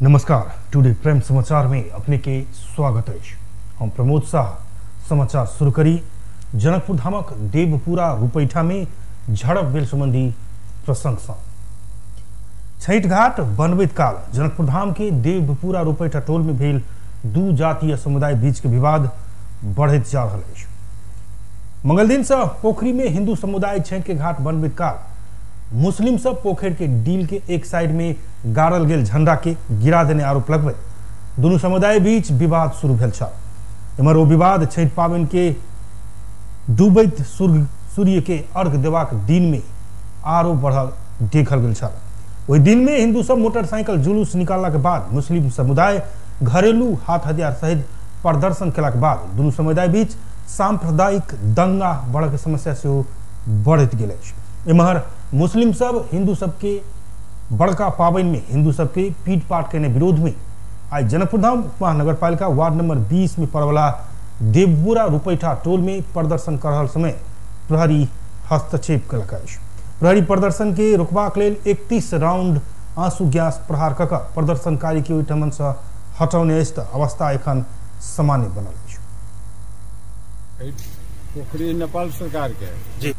नमस्कार, today prime समाचार में अपने के स्वागत है। हम प्रमोद शाह। समाचार शुरू करी जनकपुर धामक देवपुरा रुपैठा में झड़प भेल संबंधी प्रसंग से। छठ घाट बनबैत काल जनकपुर धाम के देवपुरा रुपैठा टोल में भेल दू जातीय समुदाय बीच के विवाद बढ़ैत जा रहा है। मंगल दिन से पोखरी में हिंदू समुदाय छठ के घाट बनबैत काल मुस्लिम सब पोखर के डील के एक साइड में गाड़ल गेल झंडा के गिरा देने आरोप लगबैत दुनू समुदाय बीच विवाद शुरू भेल छल। एम्हर ओ विवाद छठि पाबनि के डूबैत सूर्य के अर्घ देबाक दिन में आरो बढ़ल देखल गेल छल। ओहि दिन में हिंदू सब मोटरसाइकिल जुलूस निकालला के बाद मुस्लिम समुदाय घरेलू हाथ हथियार सहित प्रदर्शन केलाक बाद दुनू समुदाय बीच सांप्रदायिक दंगा बढ़ के समस्या सेहो बढ़ैत गेल अछि। एम्हर मुस्लिम सब हिंदू सबके बड़का पाबनि में हिंदू सबके पीट पाट केने विरोध में आज जनकपुर धाम महानगरपालिका वार्ड नंबर 20 में पड़वला देवपुरा रुपैठा टोल में प्रदर्शन कर रहल समय प्रहरी हस्तक्षेप केलक अछि। प्रहरी प्रदर्शन के रोकबाक लेल 31 राउंड आंसू गैस प्रहार कऽ कऽ प्रदर्शनकारी के ओहिठाम से हटौने अछि तऽ अवस्था एखन सामान्य बनल अछि। पोखरी नेपाल सरकार के जी।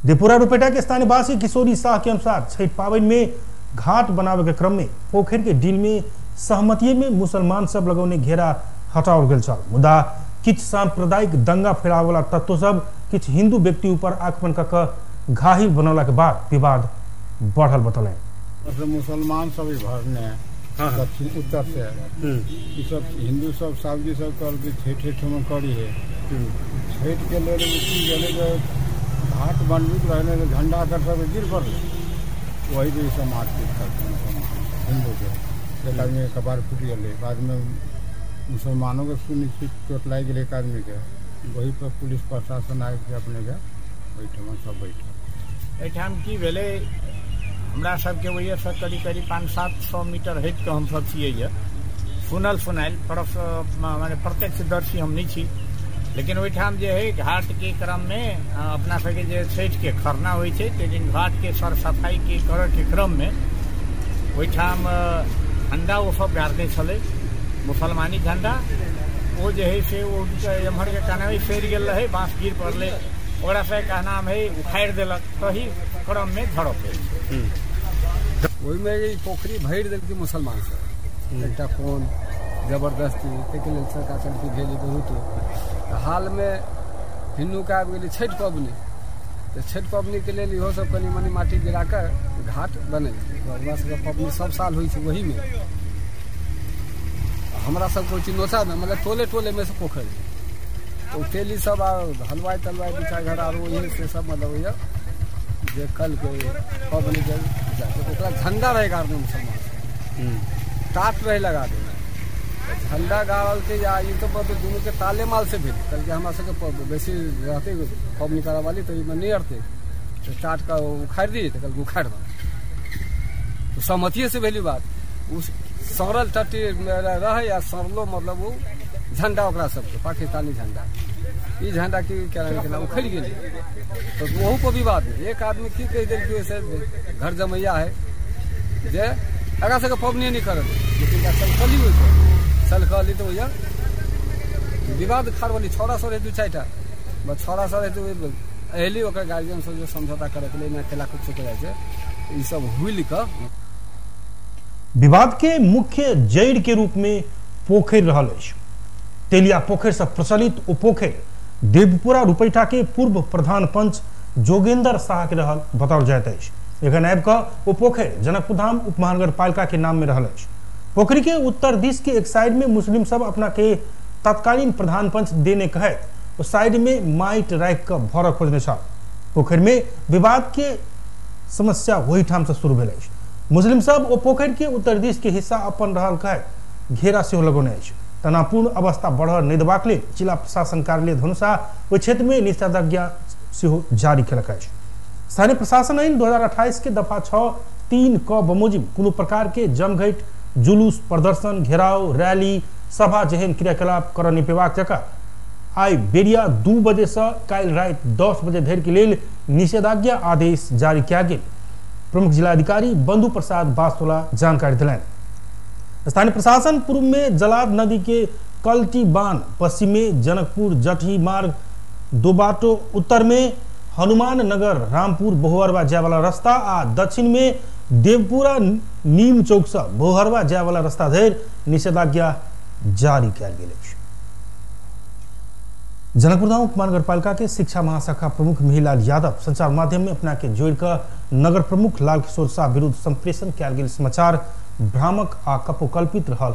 देवपुरा रुपैठा के स्थानीयवासी किशोरी शाह के अनुसार छठ पाबनि में घाट बनावे के क्रम में पोखर के डील में सहमति में मुसलमान सब लगौने घेरा हटाओल गेल छल, मुदा किछु सांप्रदायिक दंगा फैलावे तत्व सब किछु हिंदू व्यक्ति ऊपर आक्रमण कऽ कऽ घायल बनौला के बाद विवाद बढ़ल बतौलनि। मुसलमान सब भरने दक्षिण उत्तर से ई सब हिंदू सब सावजी सब कहलकै छठि ठमा करी है। छठि के लेल की गेलै घाट बनबैत रहने झंडा कर सब गिर पड़लै, वही जे सब मारपीट करते हिंदूके। एक आदमी के कपार फूटि गेलै, बादमे मुसलमानोके सुनै छी चोट लागि गेलै एक आदमीके। वही पर पुलिस प्रशासन आबिके अपनेके ओहिठाम सब बैठल। एहिठाम की भेलै, हमरा सबके ओहिसँ करीब करीब 500-700 मीटर हटिके हमसब छियै। ये सुनल सुनायल माने प्रत्यक्षदर्शी हम नहीं छी, लेकिन ओहिठाम जे है घाट के क्रम में अपना सबके जे छठि के खरना होइ छै ताहि दिन घाट के सर सफाई के करऽ के क्रम में ओहिठाम झंडा ओ सब गाड़ने छलै, मुसलमानी झंडा। ओ जे है से ओ एम्हर के कहना सड़ि गेल रहै, बाँस गिर पड़लै, ओकरा सबके कहनाम है उखाड़ि देलक, तही क्रम में झड़प भेल। ओहिमे पोखरी भरि देलकै मुसलमान सब, एकटा कोन जबरदस्ती, ताहिके लेल सरकार चलती भेल बहुत। हालमे हिन्दूके आबि गेलै छठि पबनी, तऽ छठि पबनीके लेल इहो सब कनि मनि माटि गिरा कऽ घाट बनेलकै। हमरा सबके पबनी सब साल होइ छै, ओहीमे हमरा सबके होइ छै नोचामे, मतलब टोले टोलेमे से पोखरि तऽ तेली सब आ हलवाइ तलवाइ दू चारि घर आरो ओहि से सब मतलब होइए जे कलके पबनीके ओकरा झंडा रहै गाड़ने मुसलमान सब, टाट रहै लगा देने, झंडा गाड़लकै। या ई तऽ दुनूके ताले माल से भेल, कहलकै हमरा सबके बेसी रहतै पबनी करऽ वाली तऽ एहिमे नहि अड़तै, तऽ टाटके उखाड़ि दियै, तऽ कहलकै उखाड़ि दऽ। तऽ सहमतिये से भेली बात। ओ सड़ल टट्टी रहै आ सड़लो मतलब ओ झंडा ओकरा सबके पाकिस्तानी झंडा, ई झंडा की केना केना उखड़ि गेलै, तऽ ओहू पर विवाद भेल। एक आदमी की कहि देलकै ओहिसँ घर जमैया है जे एकरा सबके पबनी नहि करल, लेकिन चलकली ओहिपर चलकली तऽ ओहिया विवाद खाड़वली छौड़ा सब रहै दू चारिटा, बस छौड़ा सब रहै तऽ अयली ओकर गार्जियन सब जे समझौता करैके लेल एना केला कुछ जाइ छै, ई सब हुलि कऽ। विवाद के मुख्य जड़ि के रूप में पोखरि रहल अछि। तेलिया पोखरि से प्रचलित ओ पोखरि देवपुरा रुपैठा के पूर्व प्रधान पंच जोगेंद्र शाह के रहल बताओल जाइत अछि। एखन आबि कऽ ओ पोखरि जनकपुर धाम उप महानगरपालिका के नाम में रहल अछि। पोखरी के उत्तर दिश के एक साइड में मुस्लिम सब अपना के तत्कालीन प्रधान पंच देने कहैत ओ साइड में माटि राखि कऽ भरऽ खोजने छल। पोखरि में विवाद के समस्या ओहिठाम से शुरू भेल अछि। मुस्लिम सब ओ पोखरि के उत्तर दिश के हिस्सा अपन रहल कहैत घेरा सेहो लगौने अछि। तनावपूर्ण अवस्था बढ़ऽ नहि देबाक लेल जिला प्रशासन कार्यालय धनुषा ओहि क्षेत्र में निषेधाज्ञा सेहो जारी केलक अछि। स्थानीय प्रशासन ऐन 2028 के दफा 6(3) क बमोजिम कोनो प्रकार के जमघट, जुलूस, प्रदर्शन, घेराव, रैली, सभा जेहन क्रियाकलाप करऽ नहि पेबाक जकाँ आइ बेरिया 2 बजे से काल्हि राति 10 बजे धरि के लेल निषेधाज्ञा आदेश जारी कयल गेल। प्रमुख जिलाधिकारी बंधु प्रसाद बास्तोला जानकारी दिलनि। स्थानीय प्रशासन पूर्व में जलाद नदी के कल्टी बांध, पश्चिम में जनकपुर जटही मार्ग दोबाटो, उत्तर में हनुमान नगर रामपुर बहुअरवा जायवाला रास्ता आ दक्षिण में देवपुरा नीम चौक से बहुअरवा जायवाला रास्ता धरि निषेधाज्ञा जारी कयल गेल अछि। जनकपुरधाम उपमहानगरपालिका के शिक्षा महाशाखा प्रमुख मिहिलाल यादव संचार माध्यम में अपना के जोड़िकर नगर प्रमुख लाल किशोर शाह विरुद्ध संप्रेषण कयल गेल समाचार भ्रामक आ कपोकल्पित रहल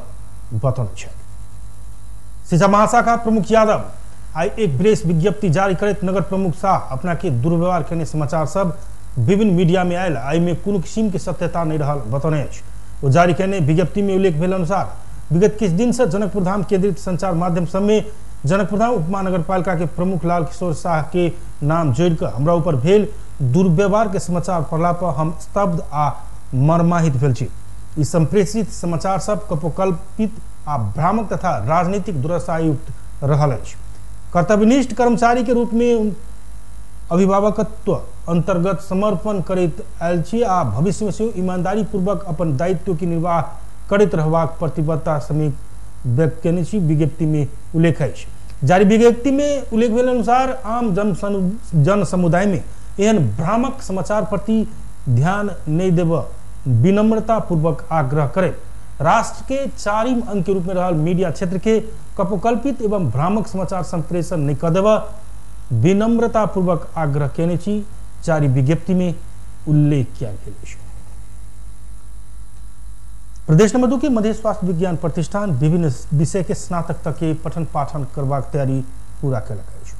बतौने छथि। शिक्षा महाशाखा प्रमुख यादव आई एक प्रेस विज्ञप्ति जारी करैत नगर प्रमुख शाह अपना के दुर्व्यवहार केने समाचार सब विभिन्न मीडिया में आयल एहि में कोनो किसिम के सत्यता नहीं रहल बतौने अछि। ओ जारी केने विज्ञप्ति में उल्लेख भेल अनुसार विगत किछु दिन से जनकपुरधाम केंद्रित संचार माध्यम सब में जनकपुरधाम उपमहानगरपालिका के प्रमुख लाल किशोर शाह के नाम जोड़िकर हमरा ऊपर भेल दुर्व्यवहार के समाचार पढ़ला पर हम स्तब्ध आ मर्माहित भेल छी। ई संप्रेषित समाचार सब कपोकल्पित आ भ्रामक तथा राजनीतिक दुराशायुक्त रहल अछि। कर्तव्यनिष्ठ कर्मचारी के रूप में अभिभावकत्व अंतर्गत समर्पण करैत आयल छी आ भविष्य में सेहो ईमानदारी पूर्वक अपन दायित्व के निर्वाह करैत रहबाक प्रतिबद्धता समेत व्यक्त केने छी, विज्ञप्ति में उल्लेख अछि। जारी विज्ञप्ति में उल्लेख भेल अनुसार आम जन समुदाय में एहन भ्रामक समाचार प्रति ध्यान नहीं देव विनम्रता पूर्वक आग्रह करे। राष्ट्र के चारिम अंग के रूप में रहल मीडिया क्षेत्र के कपोकल्पित एवं भ्रामक समाचार संप्रेषण नहीं कर देव विनम्रता पूर्वक आग्रह केने छी, जारी विज्ञप्ति में उल्लेख किया गेल अछि। प्रदेश नंबर 2 के मध्य स्वास्थ्य विज्ञान प्रतिष्ठान विभिन्न विषय के स्नातक तक के पठन पाठन करबाक तैयारी पूरा केलक अछि।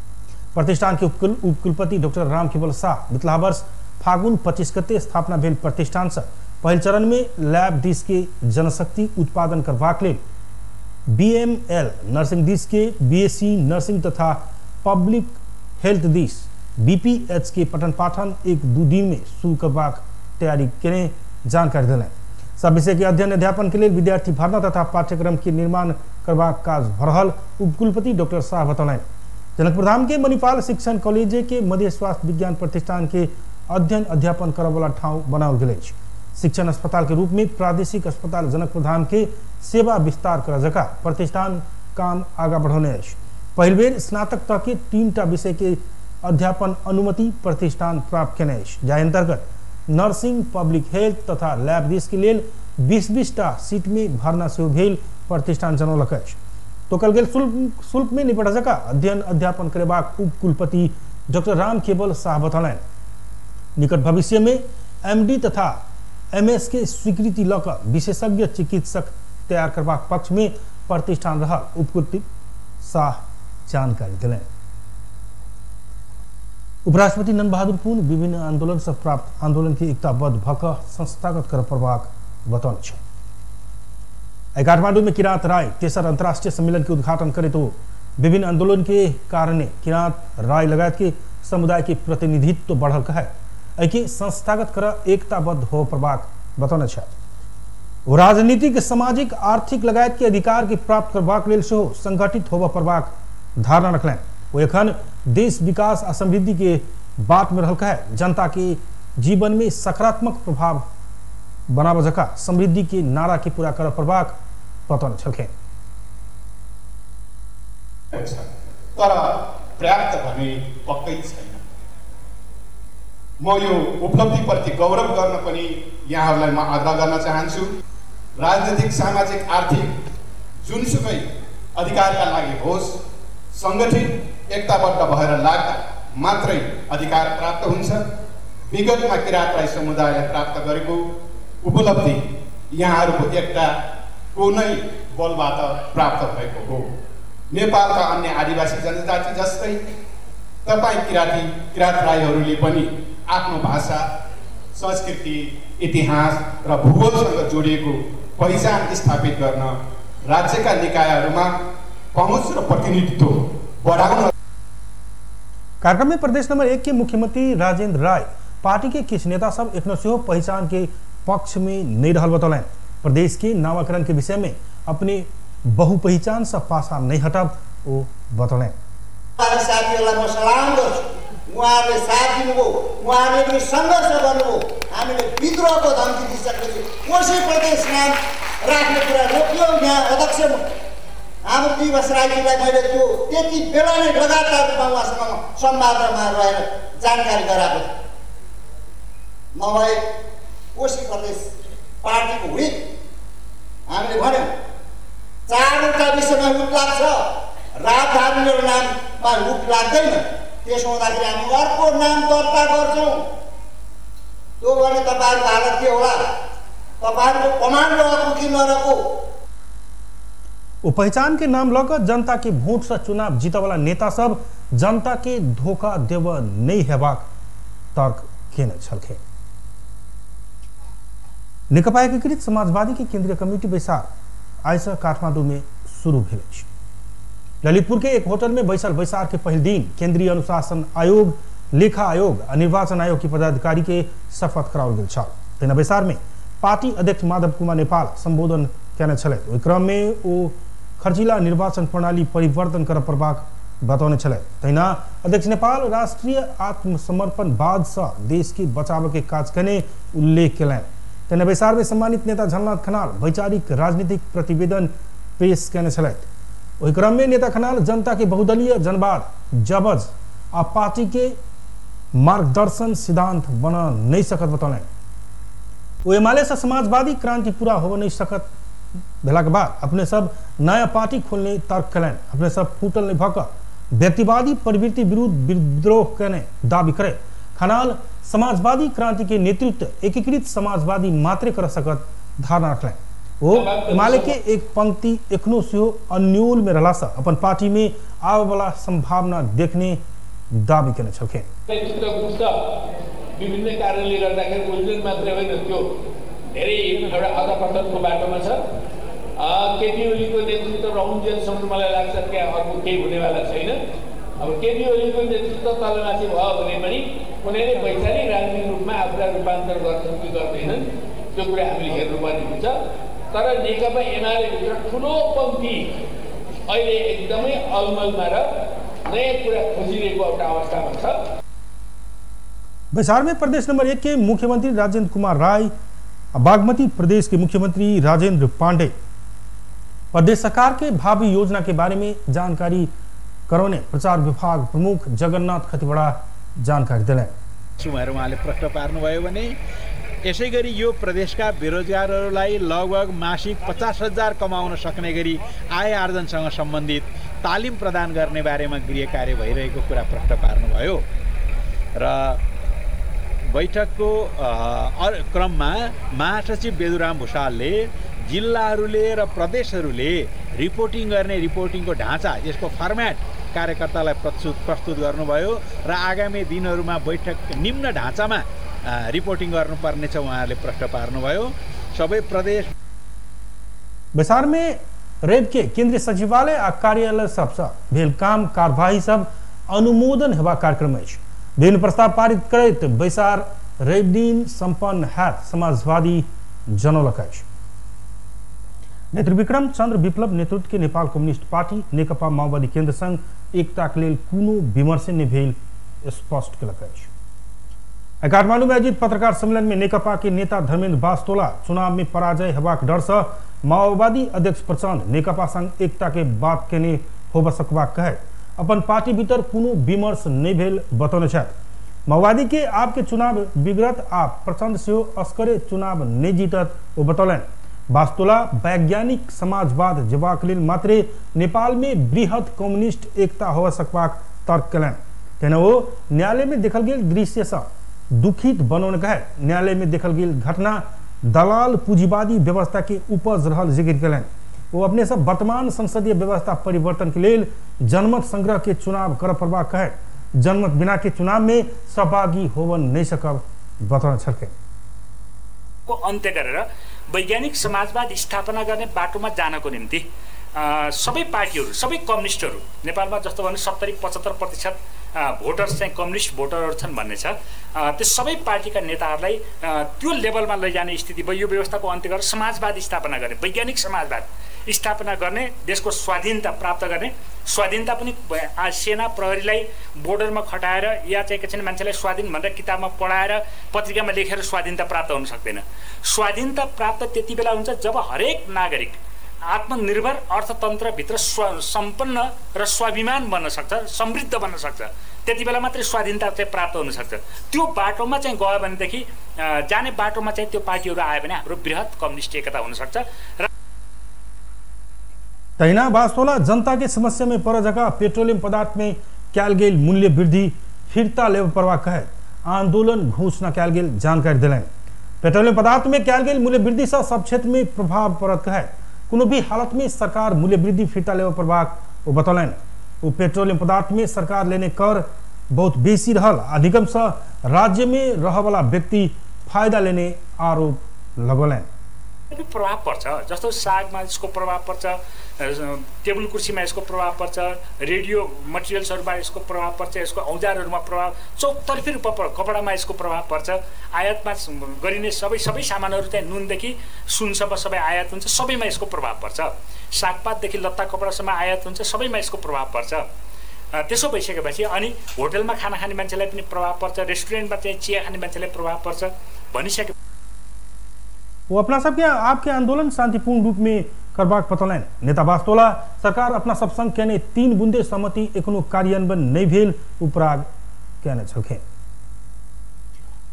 प्रतिष्ठान के उपकुलपति डॉक्टर रामकेवल शाह मिथिला वर्ष फागुन 25 गते स्थापना भेल प्रतिष्ठान से पहिल चरण में लैब दिस के जनशक्ति उत्पादन करबाक लेल बीएमएल नर्सिंग दिस के बीएससी नर्सिंग तथा पब्लिक हेल्थ दिस बीपीएच के पठन पाठन 1-2 दिन में शुरू करबाक तैयारी केने जानकारी देलनि। सब विषय के अध्ययन अध्यापन के लिए विद्यार्थी भर्ना तथा पाठ्यक्रम के निर्माण करबाक काज भऽ रहल उपकुलपति डॉक्टर शाह बतौलनि। जनकपुरधाम के मणिपाल शिक्षण कॉलेज के मध्य स्वास्थ्य विज्ञान प्रतिष्ठान के अध्ययन अध्यापन करऽवला ठाउँ बनाओल गेल अछि। शिक्षण अस्पताल के रूप में प्रादेशिक अस्पताल जनकपुरधाम के सेवा विस्तार कर जका प्रतिष्ठान काम आगा बढ़ौने अछि। पहिल बेर स्नातक तक के 3टा विषय के अध्यापन अनुमति प्रतिष्ठान प्राप्त केने अछि, जाहि अंतर्गत नर्सिंग, पब्लिक हेल्थ तथा लैब दिस के लेल 20-20 टा सीट में भर्ना सेहो भेल प्रतिष्ठान जनौलक अछि। तोकल गेल शुल्क में निपट जका अध्ययन अध्यापन करेबाक उपकुलपति डॉक्टर रामकेवल शाह बतौलनि। निकट भविष्य में एमडी तथा एमएस के स्वीकृति लऽ कऽ विशेषज्ञ चिकित्सक तैयार करबाक पक्ष में प्रतिष्ठान रहल उपकुलपति शाह जानकारी देलनि। उपराष्ट्रपति नंद बहादुर पुन विभिन्न आंदोलन से प्राप्त आंदोलन के एकताबद्ध भऽ कऽ संस्थागत करऽ पड़बाक बतौने छथि। काठमांडू में किरात राय तेसर अंतर्राष्ट्रीय सम्मेलन के उद्घाटन करैत ओ विभिन्न आंदोलन के कारणे किरात राय लगायत के समुदाय के प्रतिनिधित्व बढ़ल कहे एहिके संस्थागत कर एकताबद्ध हो पड़बाक बतौने छथि। ओ राजनीतिक, सामाजिक, आर्थिक लगायत के अधिकार के प्राप्त करबाक लेल सेहो संगठित होबऽ पड़बाक धारणा रखलनि। ओ एखन देश विकास आ समृद्धि के बाट में रहल कहे जनता के जीवन में सकारात्मक प्रभाव बनाबऽ जका समृद्धि के नारा के पूरा करऽ पड़बाक बतौने छलखिन। तर पर्याप्त भने पक्कै छैन। म यो उपलब्धिप्रति गौरव गर्न पनि यहाँहरूलाई म आग्रह गर्न चाहन्छु। राजनीतिक, सामाजिक, आर्थिक जुनसुकै अधिकारका लागि होस्, सङ्गठित एकताबद्ध भएर लाग्दा मात्रै अधिकार प्राप्त हुन्छ। विगतमा किराँत राई समुदायले प्राप्त गरेको उपलब्धि यहाँहरूको एकताको नै बलबाट प्राप्त भएको हो। नेपालका अन्य आदिवासी जनजाति जस्तै तपाईँ किराँत राईहरूले पनि आफ्नो भाषा, संस्कृति, इतिहास र भूगोलसँग जोडिएको पहिचान स्थापित गर्न राज्यका निकायहरूमा पहुँच र प्रतिनिधित्व बढाउन। कार्यक्रम में प्रदेश नंबर 1 के मुख्यमंत्री राजेंद्र राय पार्टी के किछु नेता सब एखनो सेहो पहिचान के पक्ष में नहीं रहल बतौलनि। प्रदेश के नामाकरण के विषय में अपने बहुपहिचान से पासा नहीं हटब ओ बतौलनि। साथीहरूलाई म सलाम गर्छु। उहाँहरूले साथ दिनुभयो, उहाँहरूले पनि सङ्घर्ष गर्नुभयो। हामीले विद्रोहको धम्की दिइसकेपछि कोशी प्रदेश नाम राख्ने कुरा रोकियो। यहाँ अध्यक्ष हाम्रो दिवस राईजीलाई मैले त्यो त्यति बेला नै लगातार रूपमा उहाँसँग संवादमा रहेर जानकारी गराएको थिएँ। नभए कोशी प्रदेश पार्टीको व्हिप हामीले भन्यौँ 4वटा विषयमा हुक लाग्छ, राजधानीको नाममा हुक लाग्दैन। त्यसो हुँदाखेरि हामी अर्को नाम दर्ता गर्छौँ। त्यो भने तपाईँहरूको हालत के होला? तपाईँहरूको कमान्ड रहेको कि नरहेको? वो पहचान के नाम लकर जनता के वोट से चुनाव जीते वाला नेता सब जनता के धोखा देव नहीं हेबाक तर्क केने छलखे। नेकपा एकीकृत समाजवादी के केंद्रीय कमिटी बैसार आइ से काठमांडू में शुरू भेल अछि। ललितपुर के एक होटल में बैसल बैसार के पहिल दिन केंद्रीय अनुशासन आयोग, लेखा आयोग आ निर्वाचन आयोग के पदाधिकारी के शपथ कराओल गेल छल। तहिना बैसार में पार्टी अध्यक्ष माधव कुमार नेपाल संबोधन केने छलथि। ओहि क्रम में ओ खर्चीला निर्वाचन प्रणाली परिवर्तन करय पड़बाक बतौने छलथि। तहिना अध्यक्ष नेपाल राष्ट्रीय आत्मसमर्पण बाद से देश के बचाव के काज केने उल्लेख केलनि। तहिना बैसार में सम्मानित नेता झलनाथ खनाल वैचारिक राजनीतिक प्रतिवेदन पेश केने छलथि। ओहि क्रम में नेता खनाल जनता के बहुदलीय जनवाद जबज आ पार्टी के मार्गदर्शन सिद्धांत बना नहीं सकत बतौलनि। ओ एमाले से समाजवादी क्रांति पूरा हो नहीं सकत भेलाक बाद अपने सब नया पार्टी खोलने तर्क कयलनि। अपने सब फूटल नहीं भऽ कऽ व्यक्तिवादी प्रवृत्ति विरुद्ध विद्रोह केने दावी करे खनाल समाजवादी क्रांति के नेतृत्व एकीकृत समाजवादी मात्रे कर सकत धारणा रखलनि। ओ एमाले के एक पंक्ति एखनो सेहो अन्योल में रहला से अपन पार्टी में आबय वाला संभावना देखने दावी केने छलखिन। विभिन्न कारणले गर्दाखेरि उल्झन मात्रै होइन, त्यो धेरै एउटा अधपतनको बाटोमा छ। केपी ओलीको नेतृत्व रहन्जेलसम्म मलाई लाग्छ त्यहाँ अर्को केही हुनेवाला छैन। अब केपी ओलीको नेतृत्व तलमाथि भयो भने पनि उनीहरूले वैचारिक राजनीतिक रूपमा आफूलाई रूपान्तर गर्छन् कि गर्दैनन् त्यो कुरा हामीले हेर्नुपर्ने हुन्छ। तर नेकपा एमाले भित्र ठुलो पङ्क्ति अहिले एकदमै अलमलमा र नयाँ कुरा खोजिरहेको एउटा अवस्थामा छ। बैसार में प्रदेश नंबर 1 के मुख्यमंत्री राजेंद्र कुमार राय, बागमती प्रदेश के मुख्यमंत्री राजेंद्र पांडे प्रदेश सरकार के भावी योजना के बारे में जानकारी करौने प्रचार विभाग प्रमुख जगन्नाथ खतिवड़ा जानकारी दिले। उहाँले प्रश्न पार्नुभयो भने यसै गरी यो प्रदेशका बेरोजगारहरूलाई लगभग मासिक 50,000 कमाउन सक्ने गरी आय आर्जनसँग सम्बन्धित तालिम प्रदान गर्ने बारेमा गृह कार्य भइरहेको कुरा प्रश्न पार्नुभयो र बैठकको क्रममा महासचिव बेदुराम भूषालले जिल्लाहरूले र प्रदेशहरूले रिपोर्टिङ गर्ने रिपोर्टिङको ढाँचा, यसको फर्म्याट कार्यकर्तालाई प्रस्तुत गर्नुभयो र आगामी दिनहरूमा बैठक निम्न ढाँचामा रिपोर्टिङ गर्नुपर्नेछ उहाँहरूले प्रश्न पार्नुभयो। सबै प्रदेश बैसार में रेप के केंद्रीय सचिवालय आ कार्यालय सबसँ भेल काम कार्यवाही सब अनुमोदन हेबाक कार्यक्रम अछि। विभिन्न प्रस्ताव पारित करैत बैसार रवि दिन सम्पन्न हैत समाजवादी जनौलक अछि। नेत्र विक्रम चंद्र विप्लव नेतृत्व के नेपाल कम्युनिस्ट पार्टी नेकपा माओवादी केंद्र संग एकता के लेल कोनो विमर्श नहि भेल स्पष्ट केलक अछि। काठमांडू में आयोजित पत्रकार सम्मेलन में नेकपा के नेता धर्मेंद्र बास्तोला चुनाव में पराजय हेबाक डर से माओवादी अध्यक्ष प्रचंड नेकपा संग एकता के बात केने होब सकबाक कहे अपन पार्टी भीतर कोनो विमर्श नहीं भेल बतौने छथि। माओवादी के आपके चुनाव बिगड़त आ प्रचंड सेहो असकरे चुनाव नहीं जीतत ओ बतौलनि। बास्तोला वैज्ञानिक समाजवाद जेबाक लेल मात्रे नेपाल में बृहद कम्युनिस्ट एकता हो सकबाक तर्क केलनि। तेना ओ न्यायालय में देखल गेल दृश्य से दुखित बनौने कहे न्यायालय में देखल गेल घटना दलाल पूंजीवादी व्यवस्था के उपज रहल जिक्र केलनि। वो अपने सब वर्तमान संसदीय व्यवस्था परिवर्तन के लेल जनमत संग्रह के चुनाव कर पड़बाक कहे जनमत बिना के चुनाव में सहभागी होवन नहीं सकब बतौने छलखिन। को अन्त्य गरेर वैज्ञानिक समाजवाद स्थापना गर्ने बाटोमा जानको निम्ति सबै पार्टीहरू, सबै कम्युनिस्टहरू नेपालमा जस्तो भने 70-75% भोटर्स चाहिँ कम्युनिस्ट भोटरहरू छन् भन्ने छ। त्यो सबै पार्टीका नेताहरूलाई त्यो लेभलमा लैजाने स्थिति भयो। यो व्यवस्थाको अन्त्य गरेर समाजवाद स्थापना गर्ने, वैज्ञानिक समाजवाद स्थापना गर्ने, देशको स्वाधीनता प्राप्त गर्ने स्वाधीनता पनि सेना प्रहरीलाई बोर्डरमा खटाएर या चाहिँ के छ मान्छेलाई स्वाधीन भनेर किताबमा पढाएर पत्रिकामा लेखेर स्वाधीनता प्राप्त हुन सक्दैन। स्वाधीनता प्राप्त त्यति बेला हुन्छ जब हरेक नागरिक आत्मनिर्भर अर्थतन्त्रभित्र सम्पन्न र स्वाभिमान बन्न सक्छ, समृद्ध बन्न सक्छ, त्यति बेला मात्रै स्वाधीनता चाहिँ प्राप्त हुन सक्छ। त्यो बाटोमा चाहिँ गयो भनेदेखि जाने बाटोमा चाहिँ त्यो पार्टीहरू आयो भने हाम्रो बृहत कम्युनिस्ट एकता हुन सक्छ। र तहिना बास्तोला जनता के समस्या में पर जगह पेट्रोलियम पदार्थ में कैल गेल मूल्य वृद्धि फिरता लेब परवा कहे आंदोलन घोषणा कैल गेल जानकारी दिलनि। पेट्रोलियम पदार्थ में कैल गेल मूल्य वृद्धि से सब क्षेत्र में प्रभाव पड़त कहे कोनो भी हालत में सरकार मूल्य वृद्धि फिरता लेब परबाक ओ बतौलनि। ओ पेट्रोलियम पदार्थ में सरकार लेने कर बहुत बेसी रहल अधिगम से राज्य में रहवाला व्यक्ति फायदा लेने आरोप लगौलनि। प्रभाव पर्छ, जस्तो सागमा यसको प्रभाव पर्छ, टेबल कुर्सीमा यसको प्रभाव पर्छ, रेडियो मटेरियल्सहरूमा यसको प्रभाव पर्छ, यसको औजारहरूमा प्रभाव, चौतर्फी रूपमा कपडामा यसको प्रभाव पर्छ। आयातमा गरिने सबै सबै सामानहरू चाहिँ नुनदेखि सुनसम्म सबै आयात हुन्छ, सबैमा यसको प्रभाव पर्छ। सागपातदेखि लत्ता कपडासम्म आयात हुन्छ, सबैमा यसको प्रभाव पर्छ। त्यसो भइसकेपछि अनि होटलमा खाना खाने मान्छेलाई पनि प्रभाव पर्छ, रेस्टुरेन्टमा चाहिँ चिया खाने मान्छेलाई प्रभाव पर्छ भनिसके वो अपना सबके आपके आंदोलन शांतिपूर्ण रूप में करबाक बतौलनि। नेता बास्तोला सरकार अपना सब संग केने 3 बुंदे सहमति एखनो कार्यान्वयन नहीं भेल उपराग केने छलखिन।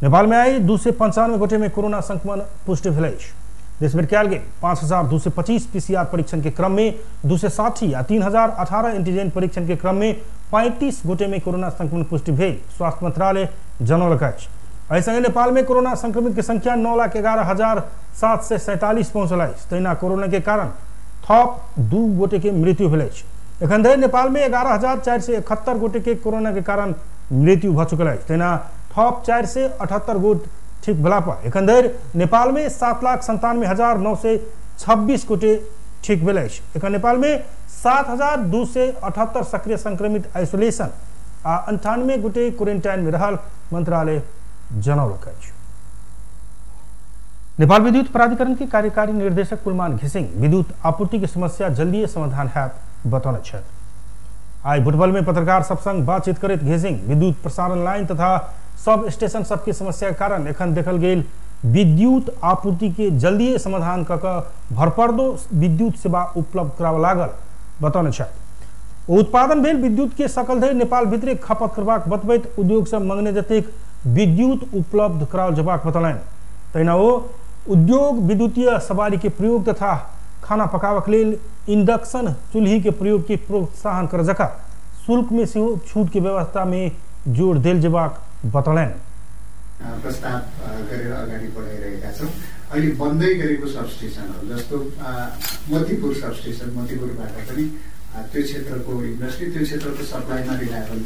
नेपाल में आई 295 गोटे में कोरोना संक्रमण पुष्टि भेल अछि। देशभरि कयल गेल 5225 पीसीआर परीक्षण के क्रम में 260 आ 3018 एंटीजन परीक्षण के क्रम में 35 गोटे में कोरोना संक्रमण पुष्टि भेल स्वास्थ्य मंत्रालय जनौलक अछि। एहि संगे नेपाल में कोरोना संक्रमित के संख्या 9,11,747 पहुंचल अछि। तहिना कोरोना के कारण थप 2 गोटे के मृत्यु भेल अछि। एखन धरि नेपाल में 11,471 गोटे के कोरोना के कारण मृत्यु भ चुकल अछि। तहिना थप 478 गोट ठीक भेला पर एखन धरि नेपाल में 7,97,926 गोटे ठीक भेल अछि। एखन नेपाल में 7,278 सक्रिय संक्रमित आइसोलेशन आ 98 गोटे क्वारेंटाइन में रहल मंत्रालय जनौलक अछि। नेपाल विद्युत प्राधिकरण के कार्यकारी निर्देशक कुलमान घिसिंग विद्युत आपूर्ति के समस्या जल्दी समाधान हैत बतौने छथि। आई बुटवल में पत्रकार सब संग बातचीत करैत घिसिंग विद्युत प्रसारण लाइन तथा सब स्टेशन सबके समस्या के कारण एखन देखल गेल विद्युत आपूर्ति के जल्दी समाधान क भरपर्दो विद्युत सेवा उपलब्ध कराबऽ लागल बतौने छथि। उत्पादन भेल विद्युत के सकल धरि नेपाल भितरे खपत करबाक बतबैत उद्योग सब मंगने जतेक विद्युत उपलब्ध कराओल जेबाक बतौलनि। तहिना ओ उद्योग विद्युतीय सवारी के प्रयोग तथा खाना पकाबक लेल इंडक्शन चूल्ही के प्रयोग के प्रोत्साहन कर जका शुल्क में सेहो छूट के व्यवस्था में जोड़ देल जेबाक बतौलनि। प्रस्ताव गरेर अगाडि बढाइरहेका छौँ। अहिले बन्दै गरेको सबस्टेसनहरू जस्तो मोतीपुर सबस्टेसन, मोतीपुरबाट पनि त्यो क्षेत्रको इन्डस्ट्री, त्यो क्षेत्रको सप्लाईमा रिलायबल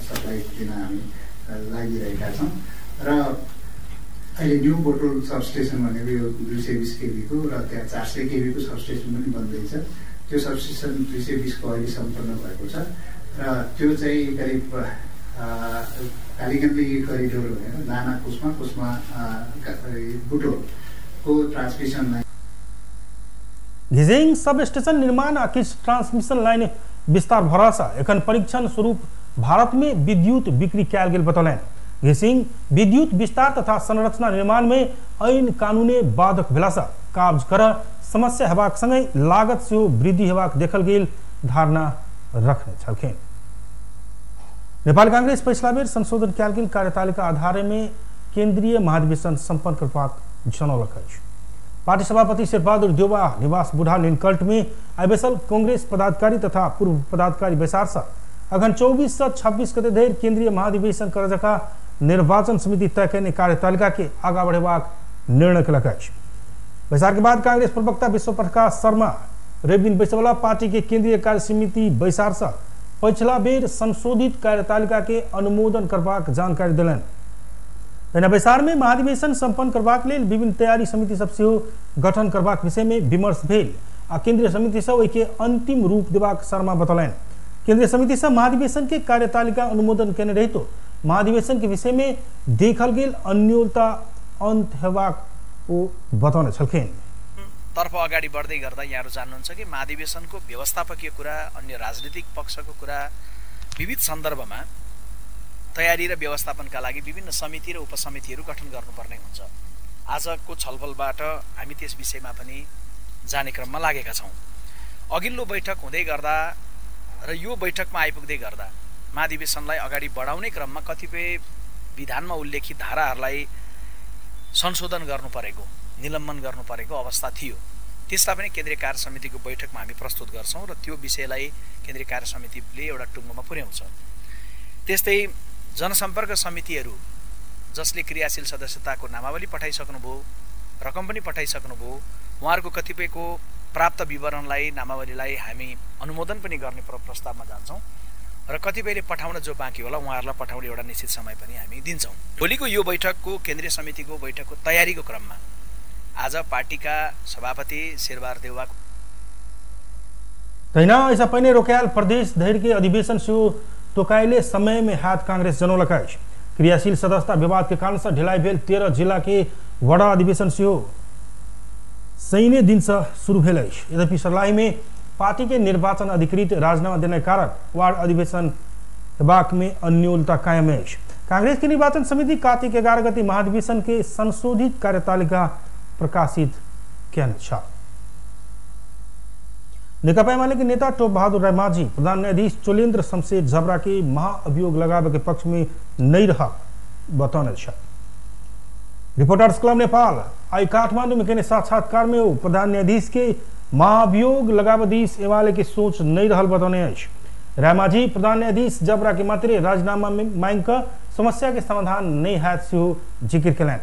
सप्लाई दिन हामी लागिरहेका छौँ। र अहिले न्यू बोटोल सबस्टेसन भनेको यो 220 केबीको र त्यहाँ 400 केबीको सबस्टेसन पनि बन्दैछ। त्यो सबस्टेसन 220 को अहिले सम्पन्न भएको छ र त्यो चाहिँ करिब कालीगण्डकी करिडोर भनेर नाना Kusma, Kusma बुटोलको transmission line. घिसिङ sub station निर्माण आ किछु ट्रांसमिशन लाइन विस्तार भ रहल एखन परीक्षण स्वरूप भारत में विद्युत बिक्री कयल गेल बतौलनि। घिसिङ विद्युत विस्तार तथा संरचना निर्माण में ऐन कानूने बाधक भेलासँ काज कर समस्या हेबाक संगहि लागत सेहो वृद्धि हेबाक देखल गेल धारणा रखने छलखिन। नेपाल कांग्रेस पछिला बेर संशोधन कयल गेल कार्यतालिका आधार में केंद्रीय महाधिवेशन सम्पन्न करबाक जनौलक अछि। पार्टी सभापति शेरबहादुर देउवा निवास बुढ़ा नीलकंठ में आइ बैसल कांग्रेस पदाधिकारी तथा पूर्व पदाधिकारी बैसार से अगहन 24 से 26 गते धरि केंद्रीय महाधिवेशन कर जका निर्वाचन समिति तय कयने कार्यतालिका के आगा बढ़ेबाक निर्णय कयलक अछि। बैसार के बाद कांग्रेस प्रवक्ता विश्व प्रकाश शर्मा रवि दिन बैसवला पार्टी के केंद्रीय कार्य समिति बैसार से पछिला बेर संशोधित कार्यतालिका के अनुमोदन करबाक जानकारी देलनि। तहिना बैसार में महाधिवेशन सम्पन्न करबाक लेल विभिन्न तैयारी समिति सब सेहो गठन करबाक विषय में विमर्श भेल आ केंद्रीय समिति सब ओहिके अंतिम रूप देबाक शर्मा बतौलनि। केंद्रीय समिति सब महाधिवेशन के कार्यतालिका अनुमोदन केने रहितो महाधिवेशन के विषय में देखल गेल अन्योलता अंत हेबाक ओ बतौने छलखिन। तर्फ अगाडि बढ्दै गर्दा यहाँहरू जान्नुहुन्छ कि महाधिवेशनको व्यवस्थापकीय कुरा, अन्य राजनीतिक पक्षको कुरा, विविध सन्दर्भमा तयारी र व्यवस्थापनका लागि विभिन्न समिति र उपसमितिहरू गठन गर्नुपर्ने हुन्छ। आजको छलफलबाट हामी त्यस विषयमा पनि जाने क्रममा लागेका छौँ। अघिल्लो बैठक हुँदै गर्दा र यो बैठकमा आइपुग्दै गर्दा महाधिवेशनलाई अगाडि बढाउने क्रममा कतिपय विधानमा उल्लेखित धाराहरूलाई संशोधन गर्नु परेको, निलम्बन गर्नु परेको अवस्था थियो। त्यसलाई पनि केन्द्रीय कार्य समितिको बैठकमा हामी प्रस्तुत गर्छौँ र त्यो विषयलाई केन्द्रीय कार्य समितिले एउटा टुङ्गोमा पुर्याउँछ। त्यस्तै जनसम्पर्क समितिहरू जसले क्रियाशील सदस्यताको नामावली पठाइसक्नुभयो, रकम पनि पठाइसक्नुभयो, उहाँहरूको कतिपयको प्राप्त विवरणलाई, नामावलीलाई हामी अनुमोदन पनि गर्ने प्रस्तावमा जान्छौँ र कतिपयले पठाउन जो बाँकी होला उहाँहरूलाई पठाउने एउटा निश्चित समय पनि हामी दिन्छौँ। भोलिको यो बैठकको, केन्द्रीय समितिको बैठकको तयारीको क्रममा आज पार्टीका सभापति शेरबहादुर देउवा तहिना ऐसा पहिने रोकायल प्रदेश धरि के अधिवेशन सेहो तोकाइले समय में हाथ कांग्रेस जनौलक अछि। क्रियाशील सदस्यता विवाद के कारण से ढिलाई भेल 13 जिला के वडा अधिवेशन सेहो शनि दिन से शुरू भेल अछि। यद्यपि सर्लाही में पार्टी के निर्वाचन अधिकृत राजीनामा देने कारक वार्ड अधिवेशन हेबाक में अन्योलता कायम अछि। कांग्रेस के निर्वाचन समिति कार्तिक 11 गते महाधिवेशन के संशोधित कार्यतालिका प्रकाशित केने छल। नेकपा एमाले के नेता टोप बहादुर रायमाझी प्रधान न्यायाधीश चोलेन्द्र शमशेर झबरा के महाअभियोग लगावे के पक्ष में नहीं रहा बतौने छल। रिपोर्टर्स क्लब नेपाल आई काठमांडू में केने साक्षात्कार में वो प्रधान न्यायाधीश के महाअभियोग लगावे दिस एमाले के सोच नहीं रहल बतौने अछि। रायमाझी प्रधान न्यायाधीश जबरा के मात्रे राजीनामा में मांग क समस्या के समाधान नहीं हैत सेहो जिक्र केलनि।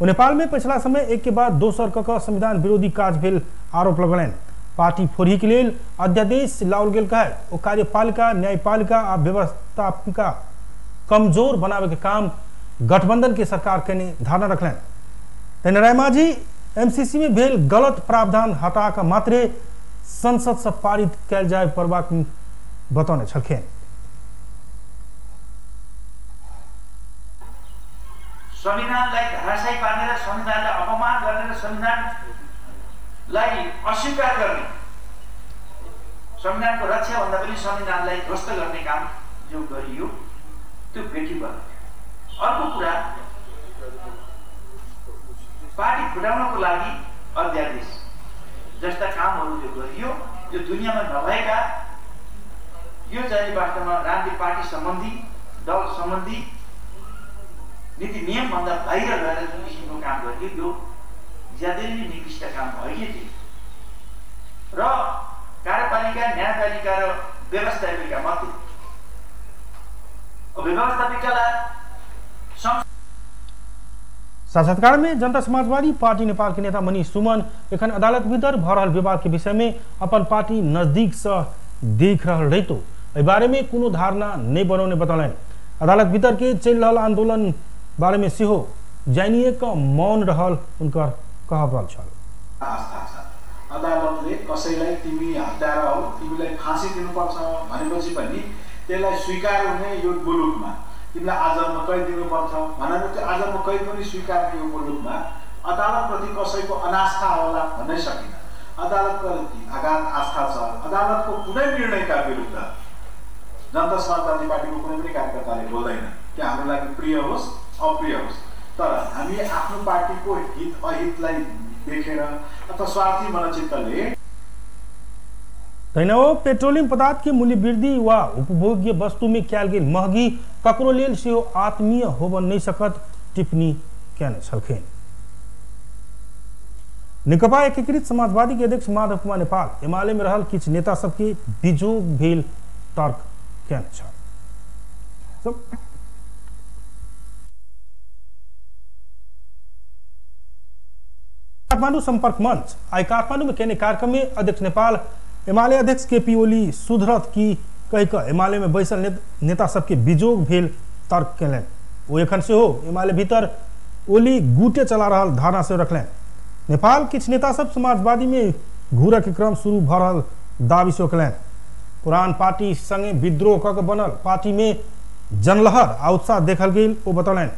ओ नेपाल में पिछला समय एक के बाद दोसर क संविधान विरोधी काज भेल आरोप लगौलनि। पार्टी फोड़ही के लेल अध्यादेश लाओल गेल कहैत ओ कार्यपालिका, न्यायपालिका आ व्यवस्थापिका कमजोर बनावे के काम गठबंधन के सरकार केने धारणा रखलनि। तहिना रायमाझी एमसीसी में भेल गलत प्रावधान हटा कऽ मात्रे संसद से पारित कयल जाय पड़बाक बतौने छलखिन। संविधानलाई धराशायी पार्ने र संविधानलाई अपमान गर्ने र संविधानलाई अस्वीकार गर्ने, संविधानको रक्षा भन्दा पनि संविधानलाई ध्वस्त गर्ने काम जो गरियो त्यो भेटी भयो। अर्को कुरा, पार्टी फुटाउनको लागि अध्यादेश जस्ता कामहरू जो गरियो यो दुनियाँमा नभएका, यो चाहिँ वास्तवमा राजनीतिक पार्टी सम्बन्धी, दल सम्बन्धी नीति नियमभन्दा बाहिर गएर जुन किसिमको काम गरियो यो ज्यादै नै निकृष्ट काम होइन थियो। र कार्यपालिका, न्यायपालिका र व्यवस्थापिका मध्ये व्यवस्थापिकालाई साक्षात्कार में जनता समाजवादी पार्टी नेपाल के नेता मनीष सुमन एखन अदालत भीतर भ रहल विवाद के विषय में अपन पार्टी नजदीक से देख रहल रहितो एहि बारे में कोनो धारणा नहीं बनौने बतौलनि। अदालत भीतर के चलि रहल आंदोलन बारे में सेहो जानिए क मौन रहल उनकर कहब रहल छल। आस्था छ अदालतले कसैलाई तिमी हत्यारा हौ, तिमीलाई फाँसी दिनुपर्छ भनेपछि पनि त्यसलाई स्वीकार हुने यो मुलुकमा तिमीलाई आजन्म कैद दिनुपर्छ भनेर त्यो आजन्म कैद पनि स्वीकार्ने यो मुलुकमा अदालतप्रति कसैको अनास्था होला भन्नै सकिन। अदालतप्रति अगाध आस्था छ। अदालतको कुनै निर्णयका विरुद्ध जनता समाजवादी पार्टीको कुनै पनि कार्यकर्ताले बोल्दैन, त्यो हाम्रो लागि प्रिय होस् अप्रिय होस्, तर हामी आफ्नो पार्टीको हित अहितलाई देखेर अथवा स्वार्थी मनोचित्तले तहिना ओ पेट्रोलियम पदार्थ के मूल्य वृद्धि वा उपभोग्य वस्तु में कयल गेल महगी ककरो लेल सेहो आत्मीय होब नहीं सकत टिप्पणी केने छलखिन। नेकपा एकीकृत समाजवादी के अध्यक्ष माधव कुमार नेपाल एमाले में रहल किछु नेता सबके बिजोग भेल तर्क केने छल। काठमाडौँ सम्पर्क मंच आई काठमाडौँ में केने कार्यक्रम में अध्यक्ष नेपाल एमाले अध्यक्ष केपी ओली सुधरत की कहि कऽ एमाले में बैसल नेता सबके बिजोग भेल तर्क केलनि। ओ एखन सेहो एमाले भीतर ओली गुटे चला रहल धारणा से रखलनि। नेपाल किछु नेता सब समाजवादी में घूरऽ के क्रम शुरू भऽ रहल दावी सेहो केलनि। पुरान पार्टी संगे विद्रोह कऽ के बनल पार्टी में जनलहर आ उत्साह देखल गेल ओ बतौलनि।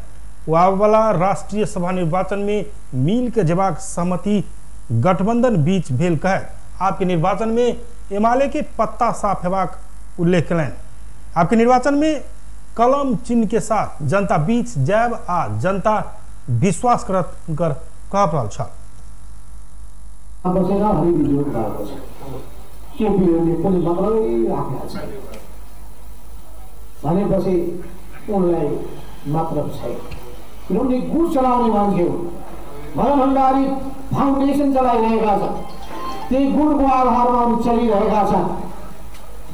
ओ आबयवला राष्ट्रीय सभा निर्वाचन में मिल के जेबाक सहमति गठबंधन बीच भेल कहैत आपके निर्वाचन में एमाले के पत्ता साफ हेबाक उल्लेख कयलनि। आपके निर्वाचन में कलम चिन्ह के साथ जनता बीच जायब आ जनता विश्वास करत हुनकर कहब रहल छल। बसेर हरिवियोग भएको छ, केपी ओलीले पनि मात्रै राखेको छ भनेपछि उनलाई मतलब छैन, किनभने गुट चलाउने मान्छे हो। भरत भण्डारी फाउन्डेसन चलाइरहेका छन्, त्यही गुटको आधारमा उनी चलिरहेका छन्।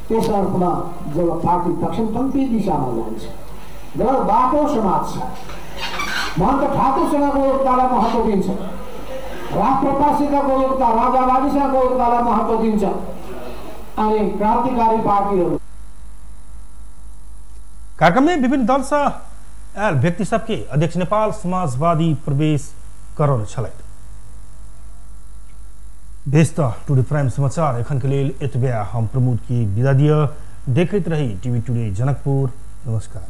त्यस अर्थमा जब पार्टी दक्षिणपन्थी दिशामा जान्छ, जब बाटो समात्छ, महन्त ठाकुरसँगको एकतालाई महत्त्व दिन्छ, राष्ट्रपासितको एकता, राजावादीसँगको एकतालाई महत्त्व दिन्छ अनि क्रान्तिकारी पार्टीहरू। कार्यक्रम में विभिन्न दल से आयल व्यक्ति सबके अध्यक्ष नेपाल समाजवादी प्रवेश करौने छलथि। बेस त टुडे प्राइम समाचार एखन के लेल एतबे। हम प्रमोद की विदा दिअ। देखैत रही टीवी टुडे जनकपुर। नमस्कार।